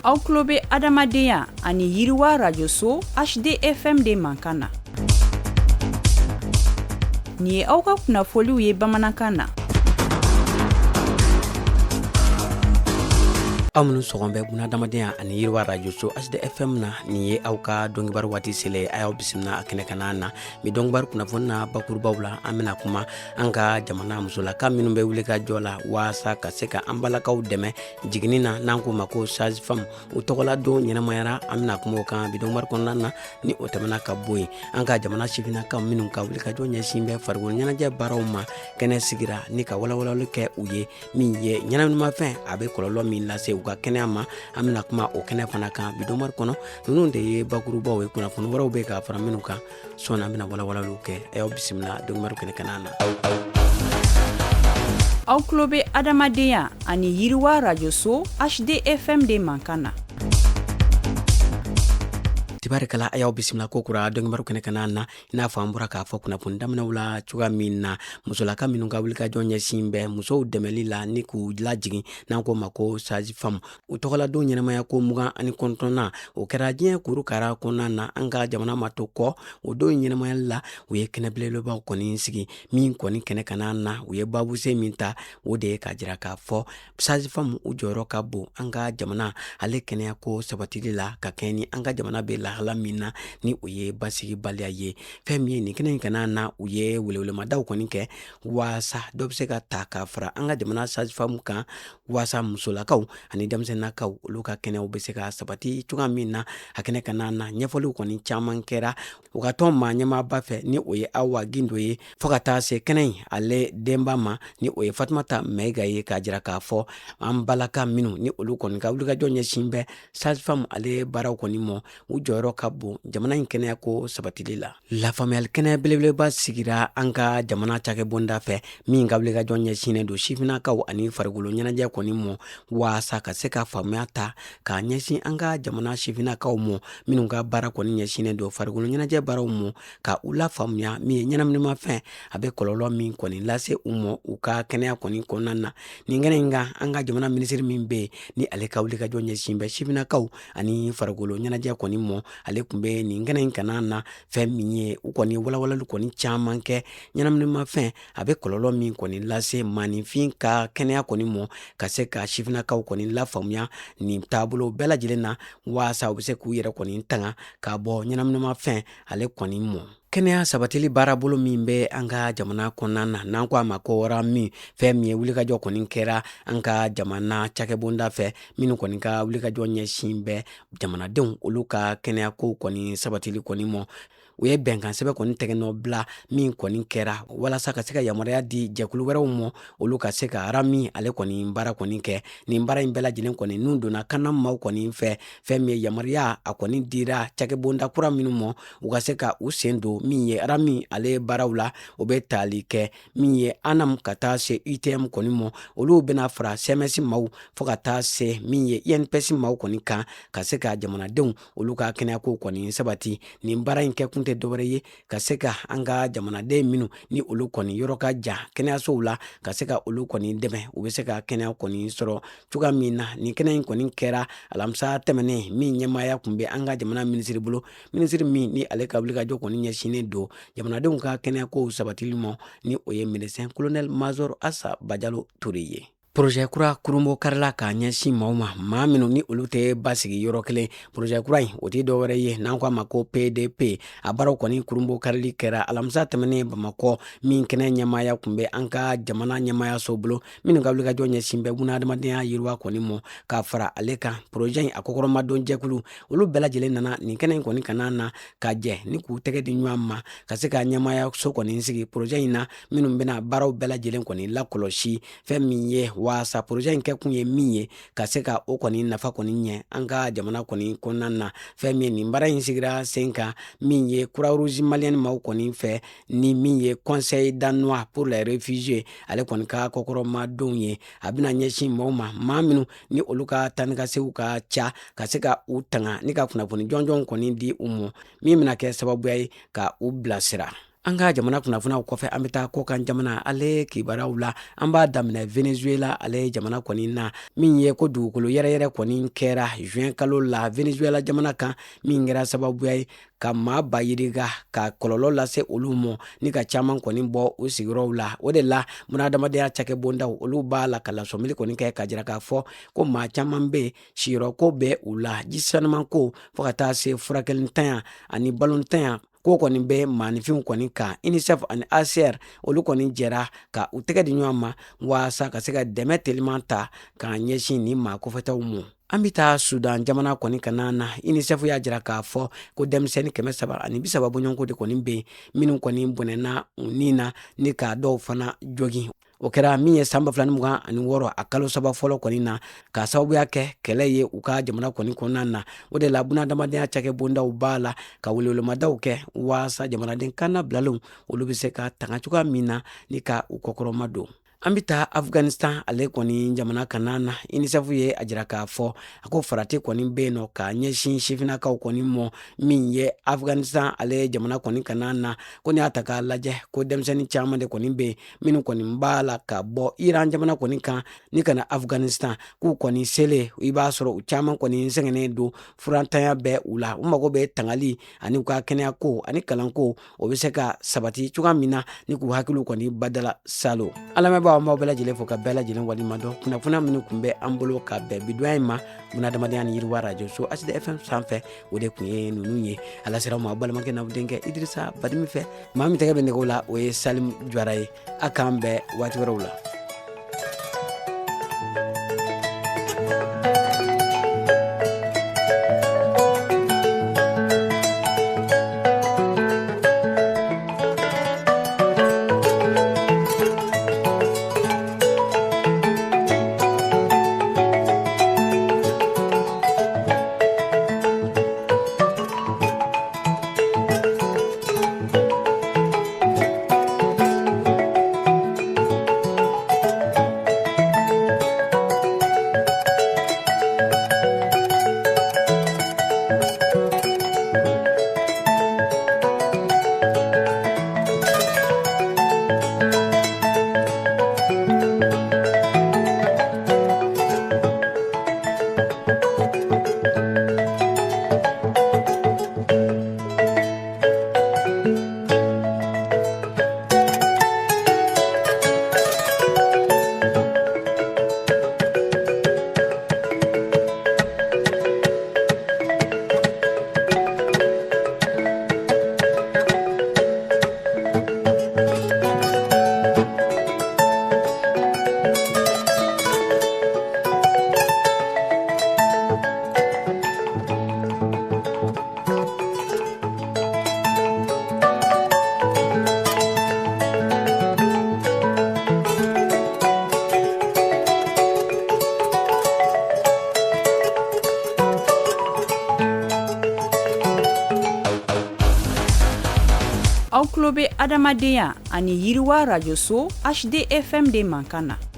Aw tulo bɛ adamadenya ani yiriwa rajoso HDFM de mankan na. Nin ye aw ka kunnafoliw ye bamanankan na. Aw minnu sɔgɔn bɛ bunadamadenya ani yiriwa rajoso HDFM na, nin ye aw ka donkibaru waati selen. A y'aw bisimila a kɛnɛ kana na. Bi donkibaru kunnafoni na bakurubaw la, an bɛna kuma an ka jamana musolaka minnu bɛ wuli ka jɔ la waasa ka se ka an balakaw dɛmɛ jiginni na, n'an k'o ma ko sage femme, u tɔgɔla don ɲɛnamayara. An bɛna kuma o kan bi donkibaru kɔnɔna na. Ni o tɛmɛna ka bɔ yen, an ka jamana sifinnakaw minnu ka wulikajɔ ɲɛsin bɛ farikolo ɲɛnajɛ baaraw ma, kɛnɛ sigira ni ka walawalali kɛ u ye min ye ɲɛnaminimafɛn a bɛ kɔlɔlɔ min lase u ka kɛnɛya ma. An bɛna kuma o kɛnɛ fana kan bi donkibaru kɔnɔ. Ninnu de ye bakurubaw ye. Kunnafoni wɛrɛw bɛ ka fara minnu kan sɔɔni, an bɛna walawalaliw kɛ. A y'aw bisimila donkibaru kɛnɛ kana na. Aw tulo bɛ adamadenya ani yiriwa rajoso HDFM de mankan na. Tibarikala, a y'aw bisimila ko kura donkibaru kɛnɛ kana na. I n'a fɔ an bɔra k'a fɔ kunnafoni daminɛw la cogoya min na, musolaka minnu ka wulikajɔ ɲɛsin bɛ musow dɛmɛli la ni k'u lajigin, n'an k'o ma ko sage femme, u tɔgɔladon ɲɛnamaya ko 29nan, o kɛra diɲɛ kurukara kɔnɔna na. An ka jamana ma to kɔ o don ɲɛnamayali la. U ye kɛnɛ belebelebaw kɔni sigi. Min kɔni kɛnɛ kana na, u ye babuse min ta, o de ye k'a jira k'a fɔ sage femme u jɔyɔrɔ ka bon an ka jamana ale kɛnɛya ko sabatili la, ka kɛɲɛ ni an ka jamana bɛ lahala min na, ni o ye basigibaliya ye. Fɛn min ye nin kɛnɛ in kana na, u ye welewelemadaw kɔni kɛ waasa dɔ bɛ se ka ta ka fara an ka jamana sage femme kan, waasa musolakaw ani denmisɛnninnakaw olu ka kɛnɛyaw bɛ se ka sabati cogoya min na. A kɛnɛ kana na, ɲɛfɔliw kɔni caman kɛra u ka tɔn maa ɲɛmaaba fɛ, ni o ye Awa Gindo ye, fo ka taa se kɛnɛ in ale denba ma, ni o ye Fatumata Mayiga ye, k'a jira k'a fɔ an balaka minnu ni olu kɔni ka wulikajɔ ɲɛsin bɛ sage femme ale baaraw kɔni mɔ, u jɔyɔrɔ ka bon jamana in kɛnɛya ko sabatili la. Lafaamuyali kɛnɛ belebeleba sigira an ka jamana cakɛbonda fɛ min ka wulikajɔ ɲɛsinnen don sifinnakaw ani farikolo ɲɛnajɛ kɔni mɔ, waasa ka se ka faamuya ta k'a ɲɛsin an ka jamana sifinnakaw mɔ minnu ka baara kɔni ɲɛsinnen don farikolo ɲɛnajɛ baaraw mɔ, ka u lafaamuya min ye ɲɛnaminimafɛn a bɛ kɔlɔlɔ min kɔni lase u mɔ u ka kɛnɛya kɔni kɔnɔna na. Nin kɛnɛ in kan, an ka jamana minisiri min bɛ yen ni ale ka wulikajɔ ɲɛsin bɛ sifinnakaw ani farikolo ɲɛnajɛ kɔni mɔ, ale tun bɛ nin kɛnɛ in kana na. Fɛn min ye, u kɔni walawalali kɔni caman kɛ ɲɛnaminimafɛn a bɛ kɔlɔlɔ min kɔni lase maaninfin ka kɛnɛya kɔni mɔ, ka se ka sifinnakaw kɔni lafaamuya nin taabolo bɛɛ lajɛlen na, waasa u bɛ se k'u yɛrɛ kɔni tanga ka bɔ ɲɛnaminimafɛn ale kɔni mɔ. Kɛnɛya sabatili baarabolo min bɛ an ka jamana kɔnɔna na, n'an ko a ma ko RAMU, fɛn min ye wulikajɔ kɔni kɛra an ka jamana cakɛbonda fɛ minnu kɔni ka wulikajɔ ɲɛsin bɛ jamanadenw olu ka kɛnɛyako kɔni sabatili kɔni mɔ, u ye bɛnkan sɛbɛn kɔni tɛgɛnɔ bila min kɔni kɛra walasa ka se ka yamaruya di jɛkulu wɛrɛw mɔ, olu ka se ka RAMU ale kɔni baara kɔni kɛ. Nin baara in bɛɛ lajɛlen kɔni n'u donna kana maaw kɔni fɛ, fɛn min ye yamaruya a kɔni dira cakɛbonda kura minnu mɔ, u ka se ka u sen don min ye RAMU ale baaraw la, o bɛ tali kɛ min ye ANAM ka taa se UTM kɔni mɔ. Olu bɛna fara CMS maaw fo ka taa se min ye INPS maaw kɔni kan, ka se ka jamanadenw olu ka kɛnɛyako kɔni sabati. Nin baara in kɛkun tɛ dɔwɛrɛ ye ka se ka an ka jamanaden minnu ni olu kɔni yɔrɔ ka jan kɛnɛyasow la, ka se ka olu kɔni dɛmɛ u bɛ se ka kɛnɛya kɔni sɔrɔ cogoya min na. Nin kɛnɛ in kɔni kɛra alamisa tɛmɛnen min ɲɛmaaya tun bɛ an ka jamana minisiri bolo, minisiri min ni ale ka wulikajɔ kɔni ɲɛsinnen don jamanadenw ka kɛnɛyakow sabatili ma, ni o ye médecin colonel major Asa Bajalo Ture ye. Projet kura kurunbon karila k'a ɲɛsin maaw ma, maa minnu ni olu tɛ basigi yɔrɔ kelen. Projet kura in, o tɛ dɔwɛrɛ ye n'an ko a ma ko PDP. A baaraw kɔni kurunbon karili kɛra alamisa tɛmɛnen Bamakɔ, min kɛnɛ ɲɛmaaya tun bɛ an ka jamana ɲɛmaayaso bolo minnu ka wulikajɔ ɲɛsin bɛ bunahadamadenya yiriwa kɔni mɔ. Ka fara ale kan, projet in a kɔkɔrɔmadon jɛkulu olu bɛɛ lajɛlen nana nin kɛnɛ in kɔni kana na ka jɛ ni k'u tɛgɛ di ɲɔgɔn ma ka se ka ɲɛmaayaso kɔni sigi projet in na, minnu bɛna baaraw bɛɛ lajɛlen kɔni lakɔlɔsi. Fɛn min ye waasa projet in kɛkun ye min ye, ka se ka o kɔni nafa kɔni ɲɛ an ka jamana kɔni kɔnɔna na. Fɛn min ye nin baara in sigira sen kan min ye Croix-Rouge malienne maaw kɔni fɛ, ni min ye Conseil danois pour les réfugiés ale kɔni ka kɔkɔrɔmadonw ye, a bɛna ɲɛsin maaw ma, maa minnu ni olu ka taa ni ka seginw ka ca, ka se ka u tanga ni ka kunnafoni jɔnjɔn kɔni di u ma, min bɛna kɛ sababuya ye ka u bilasira. An ka jamana kunnafoniyaw kɔfɛ, an bɛ taa kɔkan jamana ale kibaruyaw la. An b'a daminɛ Venezuela ale jamana kɔni na, min ye ko dugukolo yɛrɛyɛrɛ kɔni kɛra juin kalo la Venezuela jamana kan, min kɛra sababuya ye ka maa ba yirika ka kɔlɔlɔ lase olu ma ni ka caman kɔni bɔ u sigiyɔrɔw la. O de la, bunahadamadenya cakɛbondaw, olu b'a la ka lasɔmili kɔni kɛ ka jira k'a fɔ ko maa caman bɛ yen, siyɔrɔko bɛ u la, ji sanuman ko, fo ka taa se furakɛlintanya ani balontanya ko kɔni bɛ maaninfinw kɔni kan. UNICEF ani HCR, olu kɔni jɛra ka u tɛgɛ di ɲɔgɔn ma waasa ka se ka dɛmɛ teliman ta k'a ɲɛsin nin maa kofɔtaw ma. An bɛ taa Sudan jamana kɔni ka na. UNICEF y'a jira k'a fɔ ko denmisɛnnin 330 bɔɲɔgɔnko de kɔni bɛ yen, minnu kɔni bɔnɛna u ni na ni ka dɔw fana jogin. O kɛra min ye san 2026 a kalo 3 fɔlɔ kɔni na, k'a sababuya kɛ kɛlɛ ye u ka jamana kɔni kɔnɔna na. O de la, bunadamadenya cakɛbondaw b'a la ka welewelemadaw kɛ waasa jamanaden kannabilalenw, olu bɛ se ka tanga cogoya min na ni ka u kɔkɔrɔma don. An bɛ taa Afghanistan ale kɔni jamana kana na. UNICEF ye a jira k'a fɔ a ko farati kɔni bɛ yen nɔ k'a ɲɛsin sifinnakaw kɔni mɔ min ye Afghanistan ale jamana kɔni kana na, ko n'i y'a ta k'a lajɛ, ko denmisɛnnin caman de kɔni bɛ yen minnu kɔni b'a la ka bɔ Iran jamana kɔni kan ni ka na Afghanistan. K'u kɔni selen, i b'a sɔrɔ u caman kɔni sɛgɛnnen don, furantanya bɛ u la, u mago bɛ tangali ani u ka kɛnɛyako ani kalanko, o bɛ se ka sabati cogoya min na ni k'u hakiliw kɔni badala salo. An lamɛnbaaw, an b'aw bɛɛ lajɛlen fo ka bɛɛ lajɛlen waleɲuman dɔn. Kunnafoniya minnu tun bɛ an bolo ka bɛn bidonya in ma bunadamadenya ni yiriwa radio so HD FM sanfɛ, o de tun ye ninnu ye. A lasera ma balimakɛ n'aw denkɛ Idirisa Badimi fɛ. Maa min tɛgɛ bɛ nɛgɛw la, o ye Salim Jara ye. A k'an bɛn waati wɛrɛw la. Aw tulo bɛ adamadenya ani yiriwa radio so HDFM de mankan na.